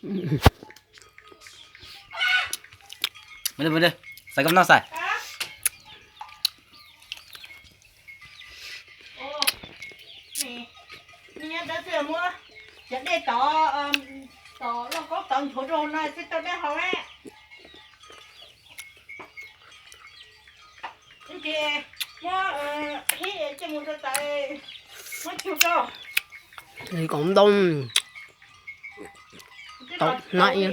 Mus li, mus li, xaiv koj noj xaiv. Cov dej tod, tod loj koob tod nchuav rau no thiaj tau dej haus. Ces muab hib coj mus rau tas, muab cug rau. Li koom ntoo. Tau hnab ib.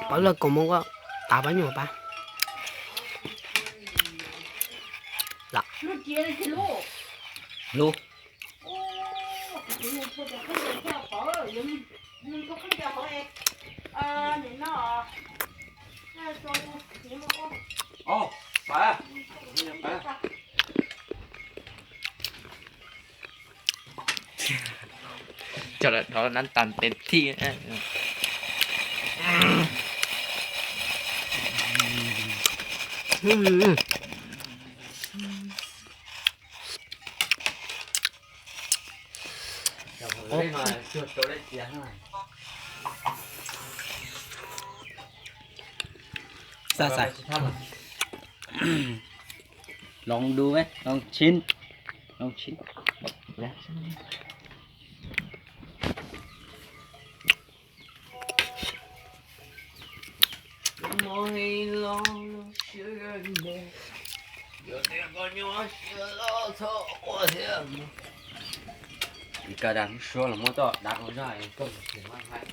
Pab lawv koom mus koj tav pab nyuag pab. Lub. Cho là đó nắng tàn tết thi. Xav xav. Lov du, lov tsib, lov tsib. Ib ka dag lub suab los muab toj dav rau zog es koj mus tsis muab haib.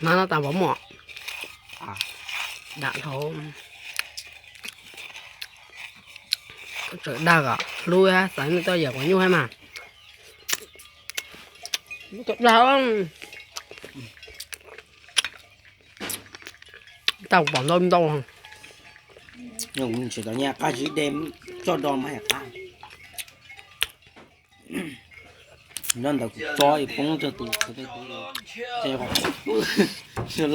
Hnab no tas pov muam. Dam dhau. Tseem dag os, hlub xav nej toj yam quav nyuj hab mas. Tseem dag. Tau pom ntau ntau. Tsis tau nyiaj qab zib dej tso do mas qab. Nyob ntawd kuv tso poob rau tus, tus, tus, tus, tus, tus,